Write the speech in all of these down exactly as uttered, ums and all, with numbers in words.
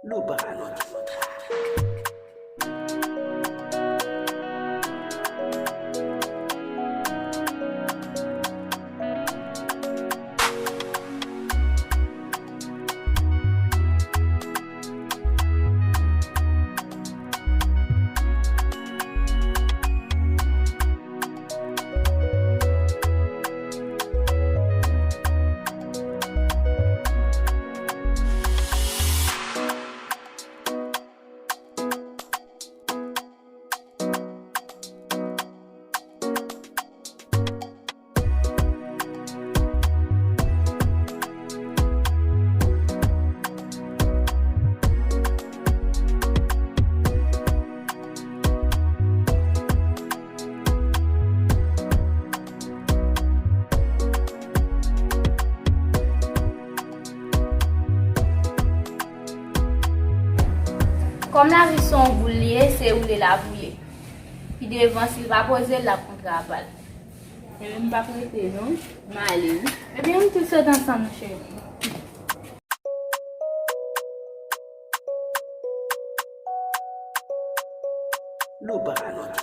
Nou pa nan kontra. Kòm lavi se yon boul li ye, se woule l ap woule. Pi devan, si l pa poze, l ap kontre apa l. Ebyen, m p ap rete, non. M ale, wi. Ebyen, nou tout sot ansanm, cheri. Nou pa nan kontra.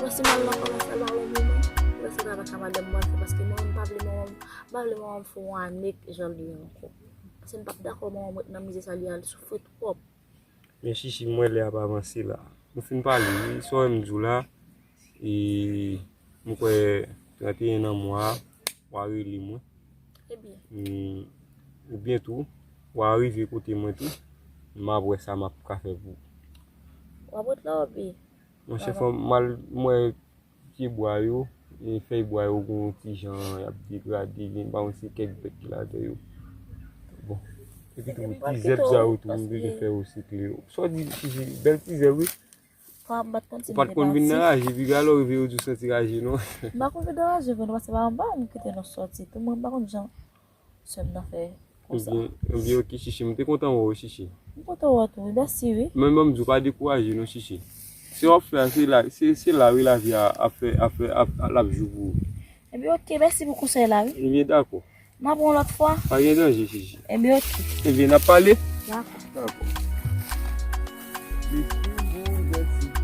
Bon, si m al nan kòmès la, pa wè mwen, mwen se travay sa madanm mwen fè, paske mwen menm m pa vle manman m, m pa vle manman m fè yon ane jan l ye ankò. Paske m p ap dakò manman m ret nan mizè sa, li al soufri twòp. Men Chichi, m wè lè ap avanse la. Nou fin pale, wi, sa w wè m di w la, e, m kwè trannteyen nan mwa a, w a rele mwen. Ebyen. Mm, oubyen tou, w a rive kote mwen tou, m ap wè sa m ap ka fè pou ou. W ap ret la, oubyen? Monchè, fò m al, m wè pye bwa yo, e fèy bwa yo gen yon ti jan y ap degrade, gen pa yon se kèk bèt ki ladan yo. Bon, epi tou, ti zèb sa yo tou, m bezwen fè yo sikle yo. Sa w di, Chichi, bèl ti zèb, wi. Ou pa t konn vin nan raje, piga lè w rive yo di w santi raje, non? M pa konn vin nan raje vre, non, paske pa anba m kite nou sòti tou, mwen m pa konn jan sè m nan fè konsa. Ebyen, ebyen, ok, Chichi, m te kontan wè w, Chichi. M kontan wè w tou, wi, mèsi, wi. Men, ban m di w, pa dekouraje, non, Chichi. Sa w ap fè a, se la, se, se la, wi, lavi a ap fè, ap fè, ap, l ap jou pou ou. Ebyen, ok, mèsi pou konsèy la, wi. Ebyen, dakò. M ap yon lòt fwa. Pa gen danje, Chichi. Ebyen, ok. Ebyen, n ap pale? Dakò. Dakò. Lespri m boulvèse.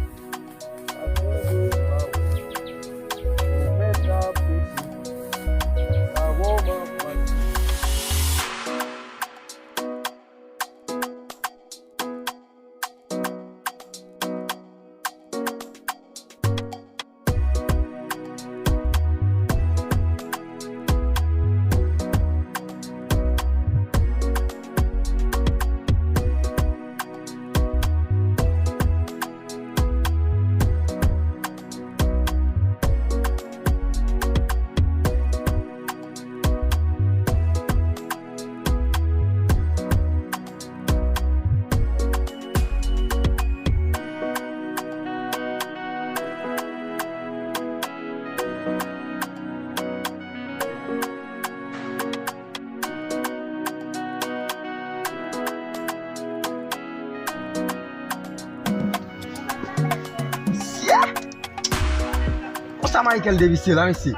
Konsa Michael te visye la, mesye.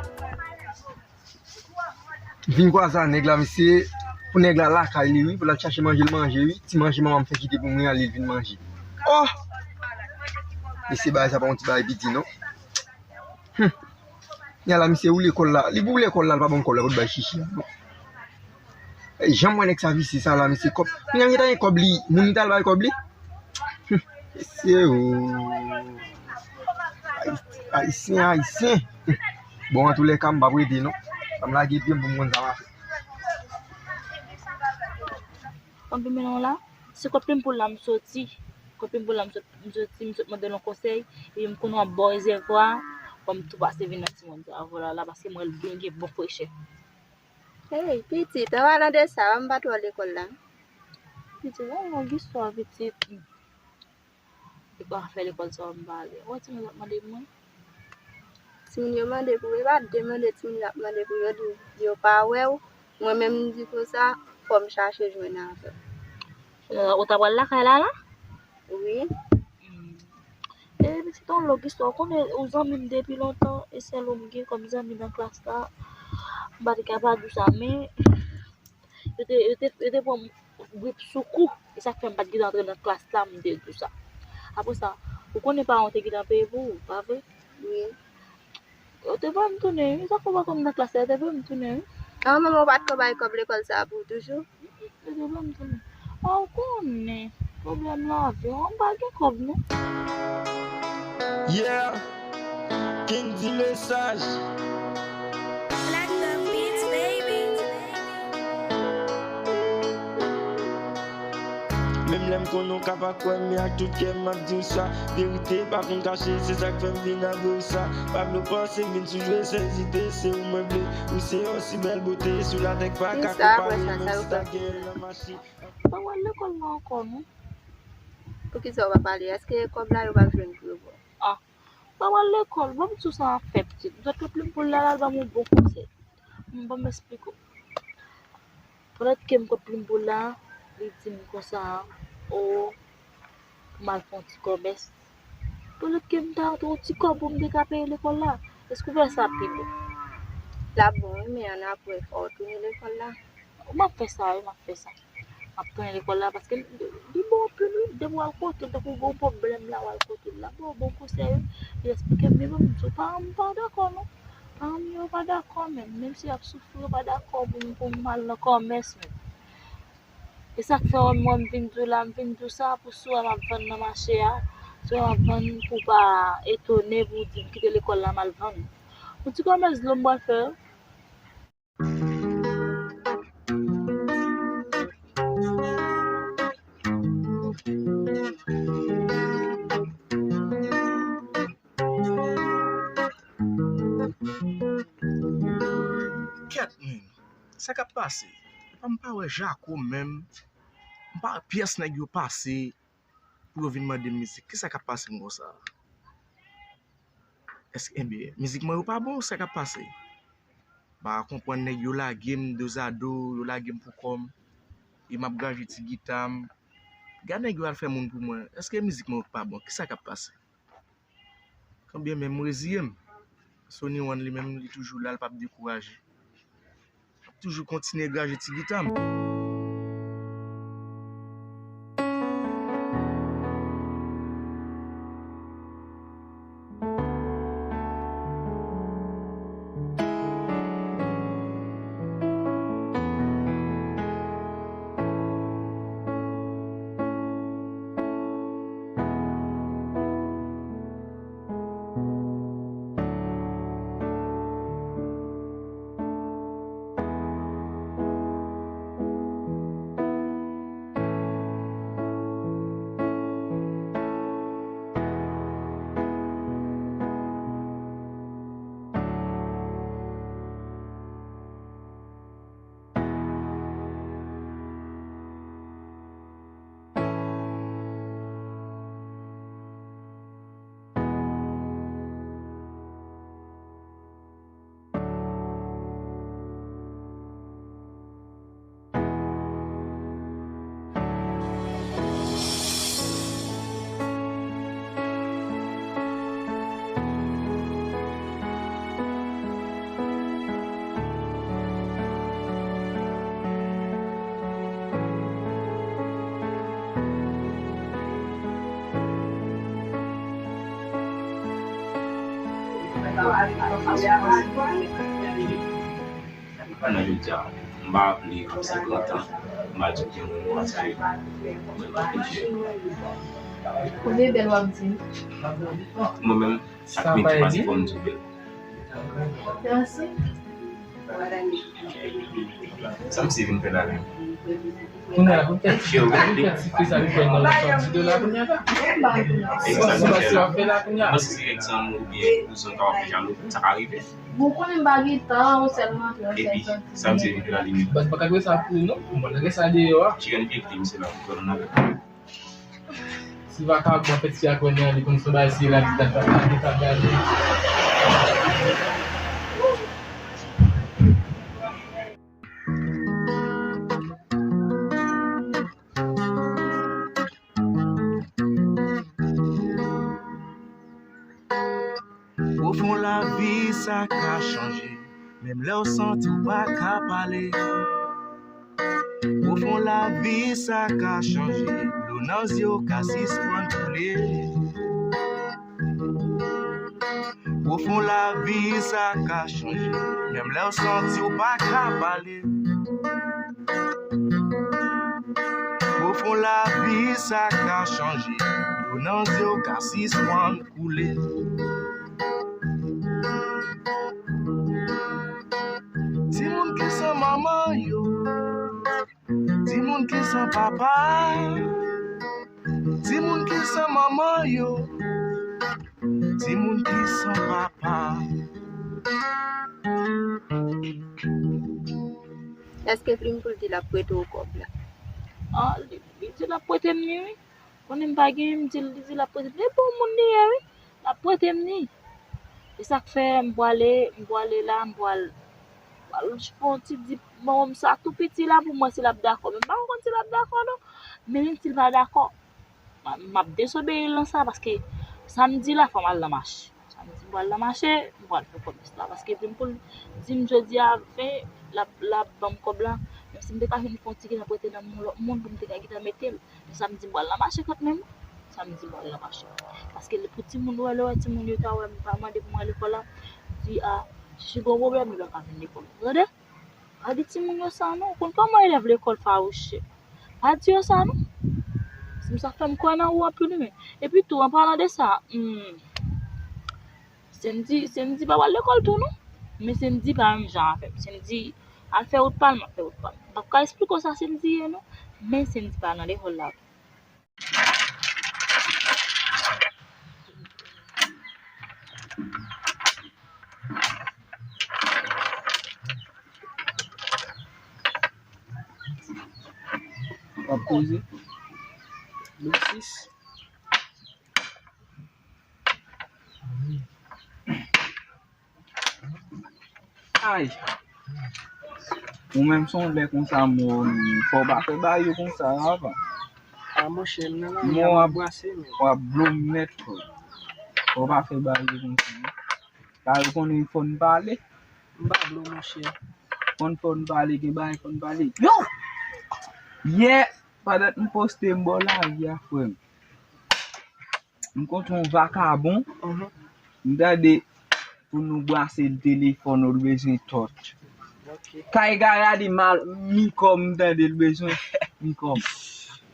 Vin kwaze a nèg la, mesye, pou nèg la lakay li, wi, pou l al chache manje, l manje, wi. Ti manje manman m fè kite pou mwen an, li vin manje. Oh! Mesye, bagay sa pa yon ti bagay piti, non. Hum. Nèg la, misye, ou lekòl la. Li pou lekòl la, l pa ban m kòb la pou l bay Chichi a, non. Jan m wè nèg sa visye sa la, misye, kòb. Nèg la gentan gen kòb li, moun li t al bay kòb li. Hum. Mesye, o. Ay-, Ayisyen, Ayisyen. Bon, antoulèka, m p ap rete, non. Ban m lage pye m pou m konn sa m a fè. Konbyen mil la? Se Kòt Plimpoul la m soti. Kòt Plimpoul la m sot-, m soti, m sot mande l yon konsèy. Epi m konnen w ap bò rezèvwa. Bon, m tou pase vin nan ti mòn sa avè w la, la, paske m wè l byen gen bon frechè. Hey, pitit, an palan de sa, m pa twò lekòl la. Pitit, mwen yon gistwa, pitit. Lekòl, afè lekòl sa w ap pale. Ou wè timoun yo ap mande pou mwen? Timoun yo mande pou ou, e pa demande timoun yo ap mande pou yo, di yo pa wè w. Mwen menm m di konsa, fò m chache jwenn avè w. Ou ta pral lakay la, la? Wi. Hmm. E pitit, yon long istwa. Ou konnen, ou zanmi m depi lontan, e sèl ou m gen kòm zanmi nan klas la. M pa t ka pa di w sa, men yo te, yo te, yo te pran m grip sou kou. E sa k fè m pa t gentan antre nan klas la, m te di w sa. Apre sa, ou konnen paran w te gentan peye pou ou, pa vre? Wi. Yo te ba m tounen, wi. Sa k fè w pa konn nan klas la, yo te ba m tounen, wi. An, manman w pa t ko bay kòb lekòl sa a pou ou toujou? Yo te ba m tounen. A, ou konnen, pwoblèm lavi, an, m pa gen kòb, non. Yeah, King di mesaj. Black Thug Beats, baby. Menm lè m konnen w ka pa kwè m, men ak tout kè m ap di w sa. Verite pa konn kache, se sa k fè m vin avwe w sa. Pablo panse m vin sou jwe, se ezite, se ou mwen vle. Ou se yon si bèl bote sou latè k pa ka konpare, menm si ta gen nan mache. Pa pral lekòl la ankò, non. Poukisa w pa pale? Èske kòb la yo p ap jwenn pou yo ba w? Ah, pa pral lekòl, ban m di w sa ap fè, pitit. M sot kot plim poul la, l al ban m yon bon konsèy. M ban m esplike w. Pandan ke m kot plim poul la, li di m konsa, o, pou m al fè yon ti kòmès. Pandan ke m ta antre yon ti kòb pou m te ka peye lekòl la. Èske w fè sa pi bon? L ap bon, wi, men ann apre, fò w tounen lekòl la. M ap fè sa, wi, m ap fè sa. M ap tounen lekòl la, paske li, li bon anpil, wi. Depi w al kote l, tankou w gen yon pwoblèm la, w al kote l, l ap ba w bon konsèy, wi. Li esplike m, men bon, m di w, paran m pa dakò, non. Paran m yo pa dakò, menm. Menm si y ap soufri, yo pa dakò pou m, pou m al nan kòmès, menm. E sa k fè w wè m vin di w la, m vin di w sa pou si w wè m ap vann nan mache a, si w wè m ap vann, pou w pa etone, pou w di m kite lekòl la, m al vann. Yon ti kòmès dlo m pral fè, wi. Kèt, men, sa k ap pase? Epa m pa wè Jako menm, m pa wè pyès nèg yo pase pou yo vin mande m mizik. Kisa k ap pase m konsa? Èske, ebyen, mizik mwen yo pa bon? Sa k ap pase? M pa konprann, nèg yo lage m dozado, yo lage m pou kò m. E m ap graje ti gita m. Gad nèg yo al fè moun pou mwen. Èske mizik mwen yo pa bon? Kisa k ap pase? Kanbyen menm m reziye m. Sony One li menm, li toujou la, l p ap dekouraje. Toujou kontinye graje ti gita m. Pandan jodi a, m pa raple ap senkant an, m pa di gen moun paske mwen pa pije. Ou vle bèl w ap di. Mwen menm, chak minit ki pase fò m di w bèl. Mèsi. Sa m se vin fè la menm? Kounye a la, pou kèk, pou kèk ti fi sa li fè nan yon sòt di de la kounye a la. Sa m se fè la kounye a. Mwen se egzanp oubyen kouzin ka wè jalou, sa ka rive. Bon, konnen m pa gen tan, ou sèlman antre, ou sèlman. Epi, sa m se vin fè la limit. Baz pa ka dwe sa pou non, m pa ka sa deyò a. Ti grenn pye kite m se la pou fè nan navèt. Si vakabon fè ti ak wè nan li konn se bagay si la ti ta ta ta ta gade. Sa ka chanje, menm lè w santi w pa ka pale. Pwofon lavi sa ka chanje, dlo nan zye w ka sispann koule. Pwofon lavi sa ka chanje, menm lè w santi w pa ka pale. Pwofon lavi sa ka chanje, dlo nan zye w ka sispann koule. Timoun ki san manman yo, timoun ki san papa, timoun ki san manman yo, timoun ki san papa. Èske Plim pou l di l ap prete w kòb la? Ah, li, li di l ap prete m li, wi. Konnen m pa genyen, m di l, li di l ap prete m. E bon moun li ye, wi. L ap prete m li. E sa k fè m pwale, m pwale la, m pwal, pwal fè yon ti di, bon, sa tou piti la pou mwen si l ap dakò. Men m pa konn si l ap dakò, non. Men menm si l pa dakò, m a, m ap dezobeyi l nan sa, paske samdi la, fò m al nan mache. Samdi m pral nan mache, m pral fè kòmès la. Paske vin pou l di m jodi a ven, l ap, l ap ban m kòb la. Menm si m te ka jwenn fè yon ti kijan prete nan men yon lòt moun pou m te ka gentan mete l. Men samdi m pral nan mache kanmenm. Samdi m pral nan mache. Paske lè pou timoun yo, lè w wè timoun yo ta wè m pa mande pou m al lekòl la, di a, si gon pwoblèm, li pa ka vin lekòl. Ou tande? Pa di timoun yo sa non, ou konn kòman elèv lekòl fawouche. Pa di yo sa non. Sinon sa fè m kwè nan ou anpil wi men. Epi tou, an palan de sa, hmm, Sendy, Sendy pa pral lekòl tou non. Men Sendy pa menm jan avè m. Sendy al fè wout pa l, m ap fè wout pa m. M p ap ka esplike w sa Sendy ye non. Men Sendy pa nan lekòl la. W ap poze. Luk sis. Ay. Ou menm se yon lè konsa, mon, fò w pa fè bagay yo konsa, papa. A monchè, m nan lari a, w ap brase men. W ap blo m nèt, frè. Fò w pa fè bagay yo konsa, non. Bagay ou konnen fò n pale. M pa blo, monchè. Fò n, fò n pale, gen bagay fò n pale. Yo! Yè, pandan m poste m bò lari a, frè m. M kontre yon vakabon, m tande pou nou brase l telefòn ou l bezwen tòch. Kay Gayadi mal Micom m tande l bezwen Micom.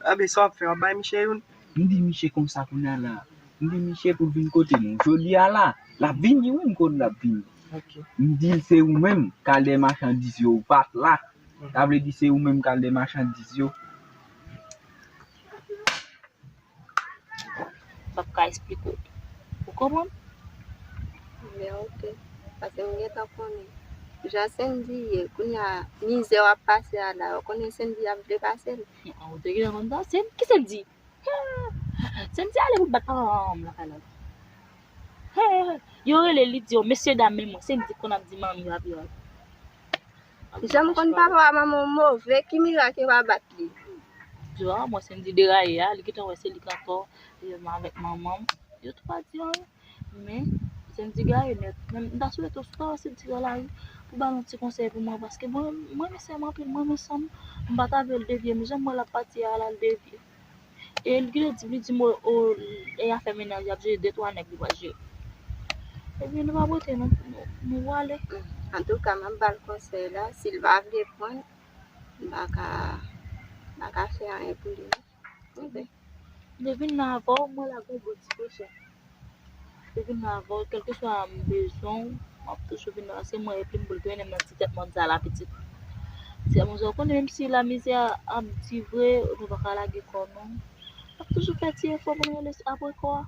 Anben sa w ap fè, w ap bay miche youn? M di miche konsa kounye a la. M di miche pou l vin kote nou. Jodi a la, l ap vini wi, m konn l ap vini. M di l se ou menm k al dèyè machandiz yo, ou pa t la. Sa vle di se ou menm k al dèyè machandiz yo. M p ap ka esplike w. Ou konprann? Ebyen oke. Paske m gentan konnen. Jan Sendy ye, kounye a mizè w ap pase a la, ou konnen Sendy ap vle pase l. An, ou te gentan konn sa? Sen, ki Sendy? Sendy ale pou l bat papa manman m lakay la. Yo rele l, li di yo, mesye dam, men mwen, Sendy konn ap di manmi yo ap yo. Jan m konn papa w ak manman w move, ki mirak yo pa bat li? Di w a, mwen Sendy deraye a, li gentan wè se li k antò, li menm avèk manman m. Yo tou pa di anyen. Men, Sendy gaye nèt. Men m ta swete w, si w ta wè Sendy nan lari, pou ba l yon ti konsèy pou mwen, paske mwen, mwen renmen sè m anpil, mwen renmen san m, m pa ta vle l devye, men jan m wè l ap pati a la, l devye. E li genlè di m, li di m, o, o, e afè mennaj, y ap jere de twa nèg, li pral jere. Ebyen, nou p ap rete non, nou, nou pwale. Antouka, m ap ba l konsèy la, si l pa vle pran l, m pa ka, m pa ka fè anyen pou li non. Oke. M te vin la avè w, mwen la gon bon ti pechè. M te vin la avè w, kèlkeswa m bezwen w, m ap toujou vin la, se mwen epi m pou l trennen m nan ti tèt mòn sa la pitit. Sè mwen, ou konnen menm si lamizè ap di vre, nou pa ka lage kò nou. M ap toujou fè ti efò pou n rele apre kò a.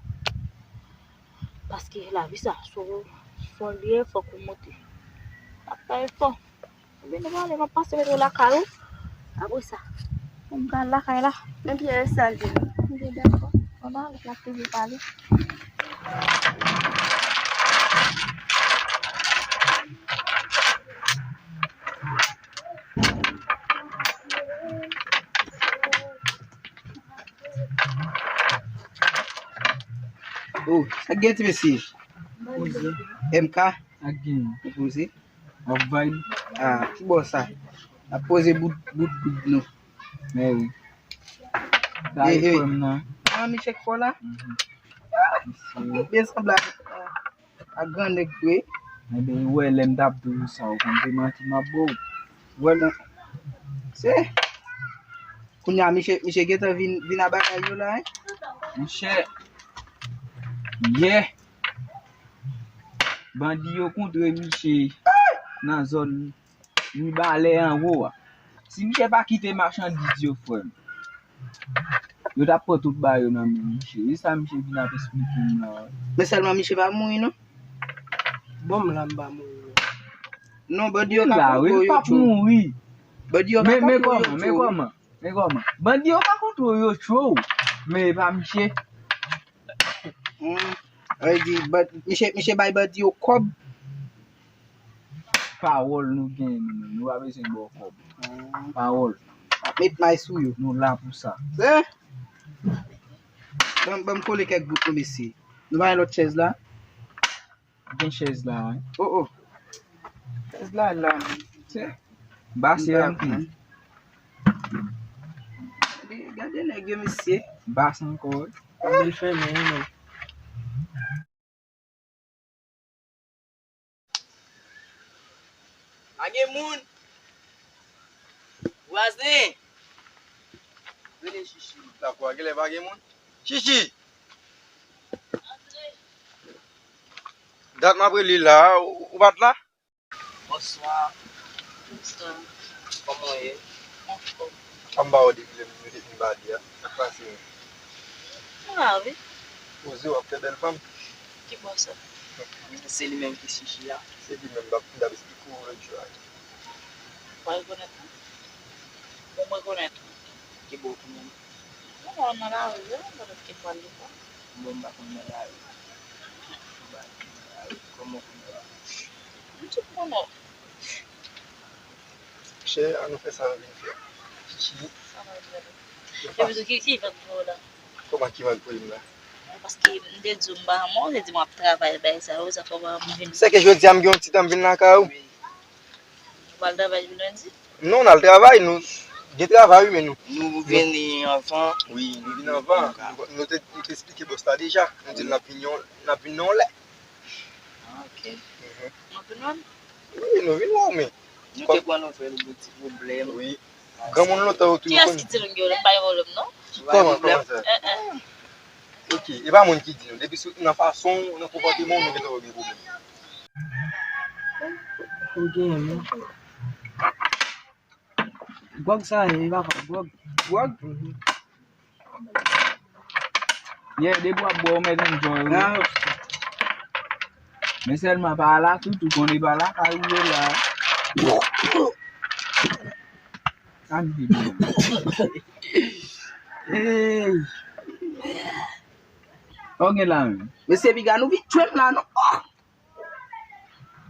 Paske lavi sa, se yon, se yon lye, fòk ou monte. M ap fè efò. Ebyen, nou pale, m ap pase mete w lakay ou. Apre sa, pou m ka al lakay la. Ebyen, reste al di nou. Ebyen, dakò. Ann ale, n ap toujou pale. Oh, sa k gen ti mesye? M K? Ak gen. Ou poze? W ap vibe? Ah, ki bò sa? N ap poze bout, bout, bout nou. Men wi. Sa e frè m nan. Ah, Michel k fò la? Mhm. Byen sanble ak, ak gran nèg vre. Ebyen, ou wè lè m t ap di w sa, ou konn se manti m ap ba w. Ou wè nan. Se. Kounye a, misye, misye gentan vin, vin a bagay yo la, hein? Monchè, yè, bandi yo kontre misye nan zòn Mibalè anwo a. Si misye pa kite machandiz yo, frè m, yo t ap pran tout bagay yo nan men misye. E sa misye vin ap esplike m la. Men sèlman misye pa mouri, non? Bon, m la, m pa mouri, non. Non, bandi yo ka kontre yo, tjou. Wi, l ap mouri. Bandi yo ka kontre yo, tjou. Men, men kòman, men kòman? Men kòman? Bandi yo ka kontre yo, tjou, men e pa misye. Hmm. Sa vle di, ban-, misye, misye bay bandi yo kòb. Pawòl nou genyen nou menm. Nou pa bezwen ba w kòb. Hmm. Pawòl. Met may sou yo. Nou la pou sa. Eh? Ban, ban m kole kèk bout non, mesye. Nou pa gen lòt chèz la? Gen chèz la, wi. Oh, oh. Chèz la, la. Se. Base anpil. Gade, gade nèg yo, mesye. Base ankò, wi. Gade l fèmen, wi, non. Pa gen moun. Vwazen. Rele Chichi. Dakò, genlè pa gen moun. Chichi! Dat m ap rele la, ou, ou pa t la? Bonswa. Bonswa. Kòman w ye? Anfòm. Anba w depi lè nou te fin pale a. Sa k pase menm? Sa va, wi. Poze w ap fè bèl fanm. Ki bò sa? Se li menm ki Chichi a. Se li menm m t ap, m t ap esplike w lòt jou a. Ou pa rekonèt mwen? Bon, m rekonèt ou. Ki bò w konnen m? Bon, nan lari a, nan lòt ki pral li kwa. Bon, m pa konn nan lari. M pa konn nan lari. Kòman w konnen m? M tout konnen w. Chè, an nou fè sa nou vin fè. Chichi. Sa va byen. Epi tou, ki, ki vag pou w la? Kòman ki vag pou li m la? Paske m te di w m pa renmen w, w te di m w ap travay, bagay sa yo, sa fè w pa renmen m vin. Sèke jodi a m gen yon ti tan m vin lakay ou. Wi. Ou pral travay jou lendi? Non, n al travay, nou gen travay, wi, men nou. Nou vini anvan. Wi, nou vin anvan. Nou, nou te, nou te esplike bòs la deja. Nou di l n ap vin yon, n ap vin nan yon lè. Ah, ok. Mhm. Nou vin wè w? Wi, nou vin wè w, men. Nou te kwè nou fè yon ti pwoblèm. Wi. Granmoun lontan yo tou yo konn. Kiyès ki di nou gen pwoblèm? Pa gen pwoblèm, non. Kòman, kòman sa? Eh, eh. Ok, e pa moun ki di nou. Depi sou, nan fason w, nan konpòteman w, nou gentan wè gen pwoblèm. Ou gen, men. Gwòg sa ye, wi, papa, gwòg. Gwòg? Mhm. Yeah, depi w ap bwè, w mèt enjoy, wi. Ah. Men sèlman pa la tout, ou konnen pa la ka rive la. Sa m di byen. Hey. Sa w gen la menm? Mesye piga, nou vin tchwe m la, non. Oh!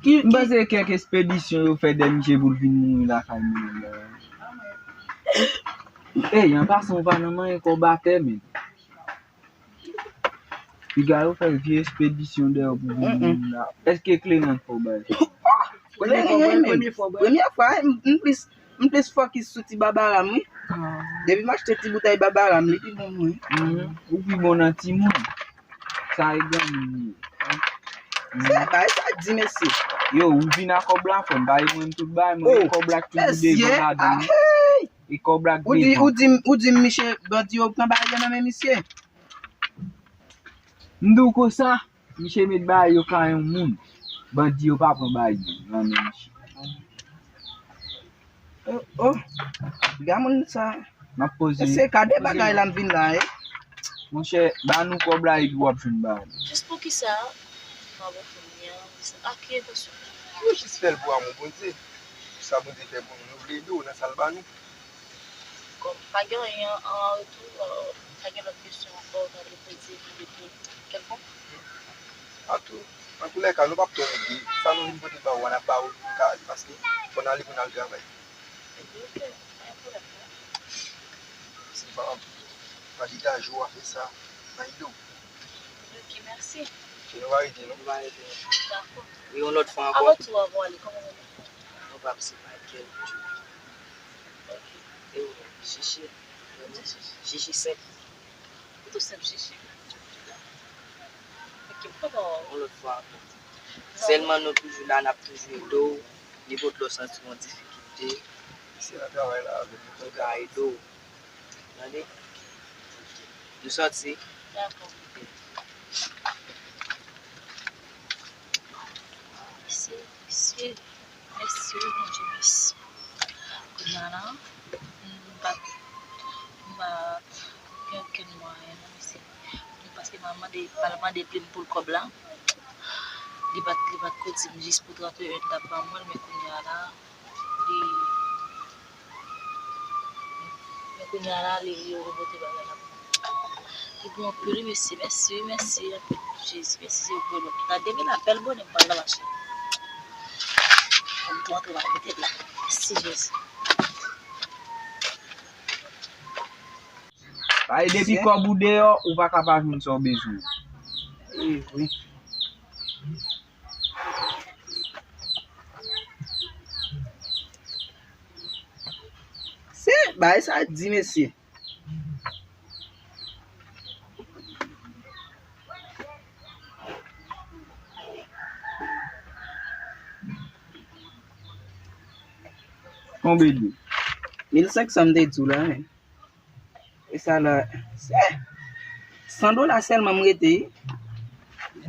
Ki, m panse kèk espedisyon yo fè dèyè misye pou l vin mouri lakay moun la. Ey, an pasan, ou pa nan manyen kòb atè, men. Piga yo fè vye espedisyon dèyè w pou vin mouri la. Èske Clement fè w bagay sa? Premye fwa, premye fwa, m, m plis, m plis fokis sou ti Barbara m, wi. Ah. Depi m achte ti boutèy Barbara m, li pi bon pou mwen. Mhm. Ou pi bon nan timoun. Sa e granmoun li ye. Se bagay sa di, mesye. Yo, ou vin a kòb la, frè m, ba e mwen tout bagay, mwen, oh, kòb la k toujou devan ladan, wi. E kòb la k devan. Ou di, ou di, ou di misye, bandi yo pran bagay yo nan men misye. M di w konsa, misye met bagay yo kay yon moun. Bandi yo pa pran bagay yo nan men misye. Oh, oh. Gade moun sa. M ap poze. Se ka de bagay la m vin la, eh. Monchè, ba nou kòb la epi w ap jwenn bagay. Jis poukisa m ap ofri m li an? A ki entansyon? Nou jis fè l pou amou Bondye. Pou sa Bondye fè pou nou, nou vle ede w nan sa l ba nou. Kòm pa gen anyen an retou, euh, pa gen lòt kesyon ankò w ta vle poze m de kèlkonk? Antou, antoulèka, nou p ap twò rete. Sa nou vin pote ba ou an, n ap ba ou pou w ka ale, paske fò n ale pou n al travay. Ebyen, oke, pa gen pwoblèm, non. Se pa, pa degaje w a fè sa, nan ide w. Oke, mèsi. Nou va rete, non? Nou va rete. Dakò. E yon lòt fwa ankò. Avan tou, avan ale, kòman w rele? Non pa m se Michael Djoubi. Ok. E ou menm? Chichi. Chichi senp. Ou tou senp, Chichi. Ok, m kontan wè w. Yon lòt fwa ankò. Sèlman nou toujou la, n ap toujou ede w. Nenpòt lè w santi w an difikilte, se nan travay la avè nou, nou ka ede w. Tande? Nou sòti. Dakò. Mesye, mesye, mèsi wi, Bondye, mèsi. Kounye a la, m pa, m pa gen okenn mwayen non, mesye. Paske m al mande, m al mande plim pou l kòb la. Li pa t, li pa t ko di m jis pou trannteyen l t ap ban mwen l, men kounye a la, li, men kounye a la, li, yo repote bagay la pou mwen. Li bon anpil, wi, mesye. Mèsi, wi, mèsi anpil, Jezi. Mèsi, se ou k bon. Gade, depi la bèl bonè, m pral nan mache. Fò m tou antre, m al mete l la. Mèsi, Jezi. Paske depi kòb ou deyò, ou pa ka pa jwenn sa w bezwen. E vre. Se bagay sa di, mesye. Konbyen de? Mil senk san m te di w la, men. E sa la, se san dola sèlman m rete, wi.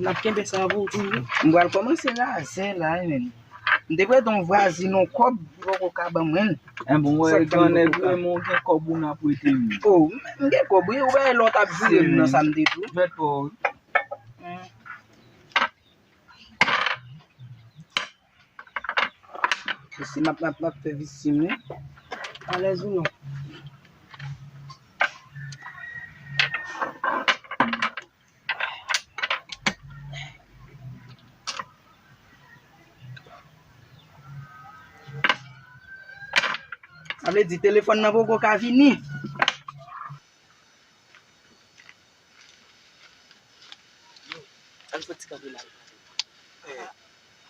N ap kenbe sa pou w toujou. M pral kòmanse razè la, wi, men. M te prete yon vwazin yon kòb, li poko ka ban mwen l. E bon, wè, grannèg, wè, men w gen kòb ou n ap prete m. O, m gen kòb, wi, ou wè lè w t ap joure m nan sa m te di w. Jwèt pa w, wi. Isi m ap, m ap, m ap fè visi m wi. Alèz ou non? Sa vle di telefòn nan poko ka vini. Yo, ann fè ti kanpe la. Eh.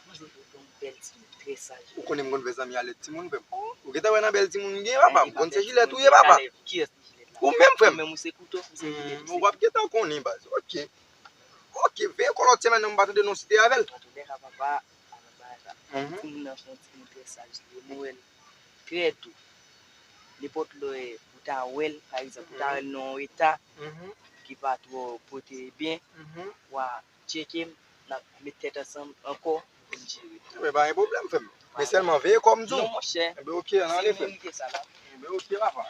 Mwen jwenn yon bèl timoun, trè saj. Ou konnen m konn fè zanmi a lèt timoun, frè m. Ou gentan wè nan bèl timoun m gen, papa? M konn se jilèt ou ye, papa. Kiyès li jilèt la? Ou menm, frè m. Ou menm, ou se kouto, m se jilèt, ou se. W ap gentan konnen, baz. Ok. Ok, veye kò lòt semèn nan, m pa tande non site avè l. Antoulèka, papa, avan bagay sa. Timoun nan se yon timoun trè saj li ye, mwen wè l trè dou. Nenpòt lè ou ta wè l, pa egzanp, ou ta wè l nan yon eta ki pa twò pote byen, w a tcheke m, n ap met tèt ansanm ankò pou n jere. Ebyen, pa gen pwoblèm, frè m. Men sèlman veye kò m di w. Non, monchè. Ebyen, ok, ann ale, frè m. Se verite sa la. Ebyen, ok, papa.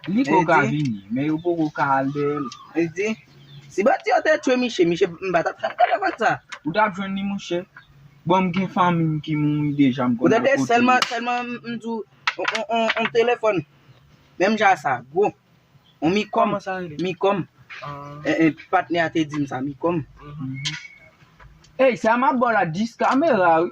Li ko ka vini, men yo poko ka al dèyè l. Li di, si bandi yo te tchwe miche, miche m pa t ap fè telefòn sa. Ou t ap jwenn li, monchè. Bon, m gen fanmi m ki mouri deja, m konn al kote yo. Ou tande, sèlman, sèlman m, m di w, on, on, on, on telefòn. Menm jan sa, gwo. On Micom. Kòman sa rele? Micom. Ah. E, e, patnè a te di m sa, Micom. Mhm. Ey, sa m ap ba w la, dis kamera, wi.